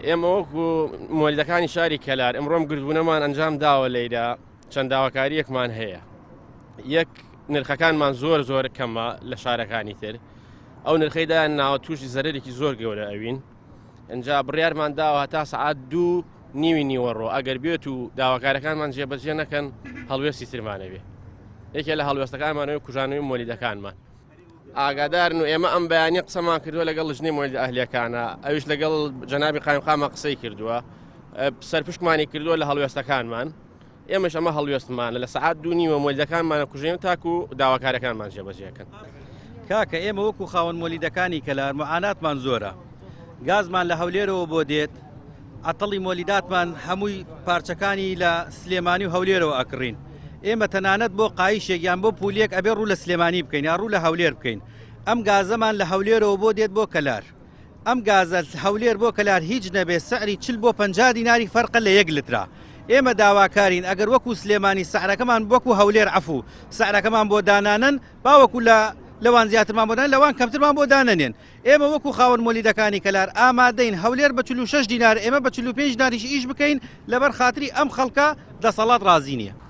ئێمە وەکو مۆلیدەکانی شاری کەلار ئەمڕۆم گردبوونەمان ئەنجام داوە لەیرا چەند داواکاریەکمان هەیە. یەک نرخەکانمان زۆر زۆر کەمە لە شارەکانی تر، ئەو نرخەی دایان ناوە تووشی زەرەرێکی زۆر گەورە ئەوین. ئینجا بڕیارمان داوە هەتا سەعات دوو نیوی نیوەڕۆ ئەگەر بێت و داواکارەکانمان جێبەجێ نەکەن هەڵوێستی ترمانەبێ. یەکێ لە هەڵوێستەکانمانەوەی کوژانەوەی مۆلیدەکانمان. ئاگادارن و ئێمە ئەم بەیانی قسەمان کردووە لەگەڵ لژنەی مۆلیدە ئەهلیەکانە، ئەویش لەگەڵ جەنابی قایمقامە قسەی کردووە، سەرپشکمانی کردووە لە هەڵوێستەکانمان. ئێمەش ئەمە هەڵوێستمانە لە سەعات دوو نیوە مۆلیدەکانمانە کوژێن تاکو داواکارەکانمان جێبەجێکەن. کاکە ئێمە وەکو خاوەن مۆلیدەکانی کەلار معاناتمان زۆرە، گازمان لە هەولێرەوە بۆ دێت، عەتەڵی مۆلیداتمان هەمووی پارچەکانی لە سلێمانی و هەولێرەوە ئەکڕین. ئێمە تەنانەت بۆ قایشێک یان بۆ پولیەک ئەبێ ڕوو لە سلێمانی بکەین یا ڕوو لە هەولێر بکەین. ئەم گازەمان لە هەولێرەوە بۆ دێت بۆ کەلار. ئەم گازە هەولێر بۆ کەلار هیچ نەبێ سعری 40 بۆ 50 دیناری فەرقە لە یەک لترا. ئێمە داواکارین ئەگەر وەکو سلێمانی سعرەکەمان وەکو هەولێر عەفو سعرەکەمان بۆ دانانن با وەکو لە لەوان زیاترمان بۆ دانن لەوان کەمترمان بۆ دانەنێن. ئێمە وەکو خاوەن مۆلیدەکانی کەلار ئامادەین هەولێر بە 46 دینار ئێمە بە 45 دیناریش ئیش بکەین لەبەر خاتری ئەم خەڵکە دەسەڵات ڕازی نییە.